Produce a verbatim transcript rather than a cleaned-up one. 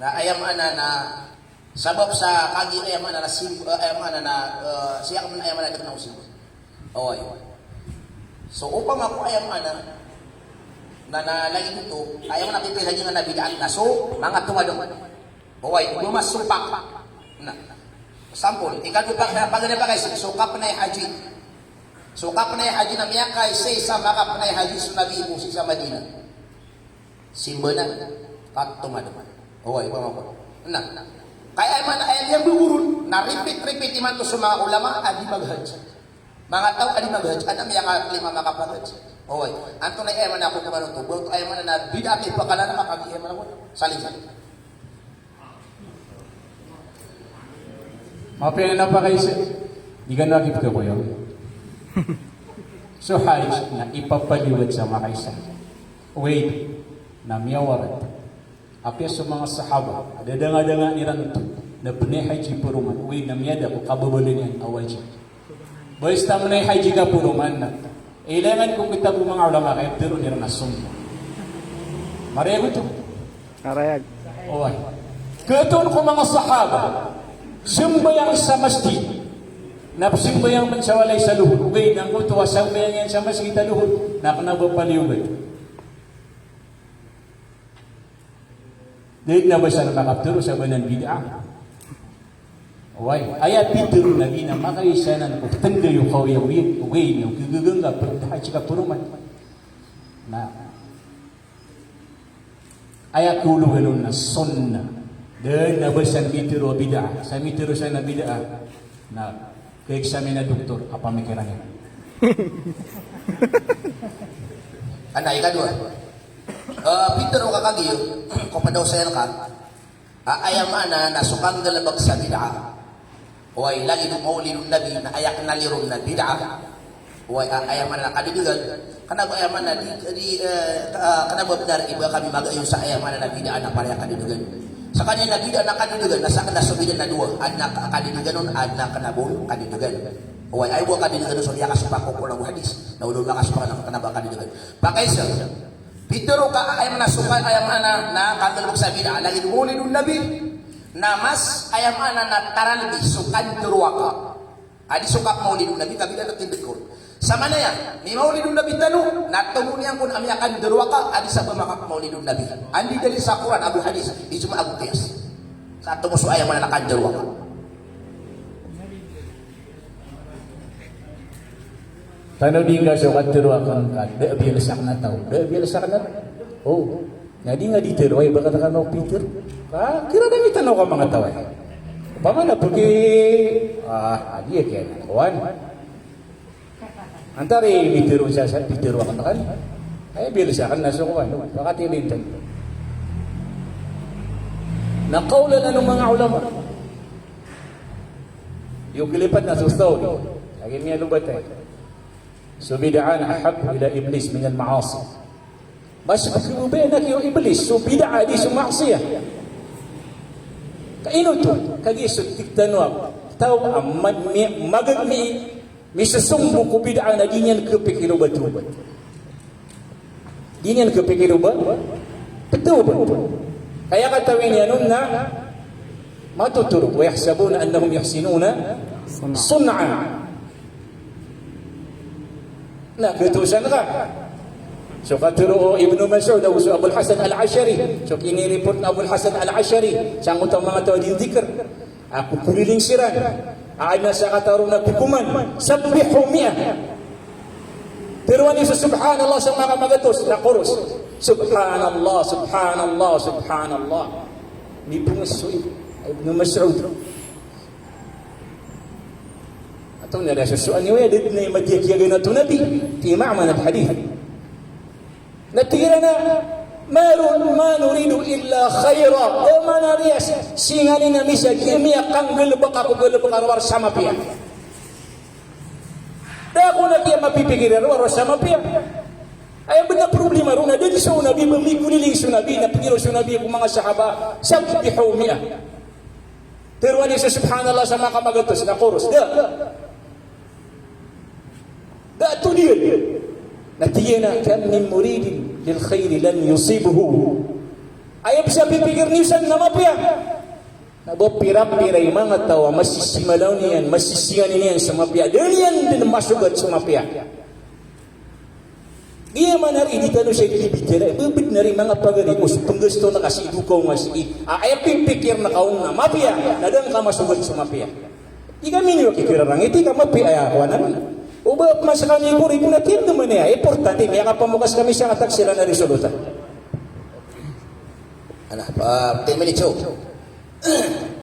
Na aya maana na sabap sa kagiya aya maana na sim-, eh, aya maana na, eh, siya ka maana aya maana na di ka na osimba. Oway. So, opama ko aya maana na, na lagid oto, aya maana na pipilhaji nga na bid'ah na so manga tomadong. Oway, o ba masompak. Na. Sampol, ikadowa pa, na pagana pa kaisa, so kapnay haji. So kapnay haji na miyakaisa i sa makapnay haji so Nabi ko sii sa Madinah. Simba na, pat tomadong. Oway, opama ko. Na. Kaya aya maana, aya miyambogoron, na repeat, repeat imanto so manga ulama a di maghajj. Manga taw a di maghajj, adn a miyakalima makaphaghajj. Oway, antonaa i aya maana ko, opama ko, ba oto aya maana na bid'ah a kipakala na makagiya aya maana ko. Saling, saling. Mapiya na pakaisa. Di ka na kipkakoyaw. So hajj na ipapaliyogat sa makaisa. Oway, na miyawarat. Apiya so manga sahaba a dadangadangan iran oto na pnay haji paroman, oway, na miyada ko kababaloy niyan a wajib. Basta pnay haji ka paroman na. Ilangan ko kitab o manga ulama kaya ptharoon iran a sunnah. Marayag oto? Marayag. Oway. Katoon ko manga sahaba, sambayang sa masjid. Na pzambayang pn sa walay sa lohor. Oway, na angkoto a sambayang iyan sa masjid a lohor na kna ba paliyogat. Da dn a ba san makaptharo sa ba nan bid'ah. Oway, aya pitharo o Nabi na makaisa nan ko ptnggaw o kawiyawiyan, oway, na o kagagangga pn haji ka paroman. Na aya kaologan on na sunnah. Da dn a ba san mitharo a bid'ah, sa mitharo san a bid'ah. Na ka-examine a doktor a pamikiran iyan. Ana, ikadowa. Eh, pitharo ka kagiya, ko pd a osayan ka. A, aya maana na so kanggalbk sa bid'ah. Oway, lagid o Maulidun Nabi na aya knali ron na bid'ah. Oway, a, aya maana na kadadagan. Kna ba aya maana di, di, eh, ka-, kna ba bnar i ba kami magayon sa aya maana na bid'ah na paraya kadadagan. Skaniyan na bid'ah na kadadagan, na sakn na so bid'ah na dowa, adn a ka-, kadadagan on, adn a kna ba on kadadagan. Oway, aya bo a kadadagan on so miyakasopak ko Qur'an ago hadis. Na olo makasopak na kna ba kadadagan. Pakaisa. Pitharo ka a aya maana so ka-, aya maana na kanggalbk sa bid'ah, lagid o Maulidun Nabi. Na mas aya maana na taralbi so kandaroaka a di so kapmaulidun Nabi, ka bid'ah na tindg ko. Sa maana iyan, mimaulidun Nabi tano, na tomo niyan kon a miyakandaroaka a di sa ba makapmaulidun Nabi. Anda i dalil sa Qur'an ago hadis, ijma ago qiyas. Sa tomo so aya maana na kandaroaka. Tano di nga so katharo akn ka, da a biyalsa akn a taw, da a biyalsa akn a taw. O, na di nga di tharo, ay, ba ka ta kano pitharo. Ka, kiradami tano ka manga taw, ay. Opama na pki, ah, a di a kiyan, kowan. Antaa i mitharo sa, sa pitharo akn ka. Ay, biyalsa akn a so kowan, ba ka tilintan. Na kaolan o manga ulama. Iyo kilipat na so Thawri. Lagid iyan a lobat ay. So bid'ah na ahabbu ila Iblis minal ma'asi. Mas pkhababayaan o Iblis so bid'ah di so maksiyat. Ka ino oto? Kagiya so tig tano a taw a ma-, mi-, magag mi-, misosombo ko bid'ah na di niyan kapikir o ba oto lobat. Di niyan kapikir o ba oto lobat. Kaya katawan iyan on na matotharo, wa yahsabuna annahum yuhsinuna sun'a. Na, katosan ka. So katharo o Ibnu Mas'ud, ago so Abul Hasan Al-Ash'ari. So kinireport o Abul Hasan Al-Ash'ari sangkoto a manga taw a di ndikr. A kokoliling siran. A adn a sakataw ron a kokoman. Sabbihu mi'a. Tharoa niyo so subhanallah sa manga magatos na koros. Subhanallah, subhanallah, subhanallah. Di pngoso i Ibnu Mas'ud. Antonaa i sosoan iyo, aya da dn a matiyakiyagan oto o Nabi. Tig iyan a ma'na hadith. Na tig iran a, "Ma ru-, ma nuridu illa khayra." Da a maana niyan, singanin ami sa giya miyakanggalbk ako, galbk a rowar sa mapiya. Da ako na giya mapipikir a rowar sa mapiya. Aya bnar a problema ron na da dn so Nabi, ba mikoliling so Nabi, na pitharo so Nabi ko manga sahaba, "Sabbihu mi'a." Tharoa niyo so subhanallah sa manga magatos na koros. Da. Da oto di. Na tig iyan a, "Kam min muridin lil khayri lam yusibhu." Aya pzapipikir niyo san na mapiya. Na ba pira-pira i manga taw a masisimalaw niyan, masisinganin iyan sa mapiya, da niyan dn masogat sa mapiya. Giya maana ri di tano siya kibitiyara, ba bd na ri manga pagari ko so pnggasto na ka sii, dokaw nga sii. A, aya pipikir na ka on na mapiya, na da ngka masogat sa mapiya. Di kami niyo kikirarangiti ka mapiya aya kowan ami. O ba pman skami ko ri ko na tiyandm iyan, importante, miyakapamokas kami sa taksilan a resoluta. Ana, pa, ten minutes, o.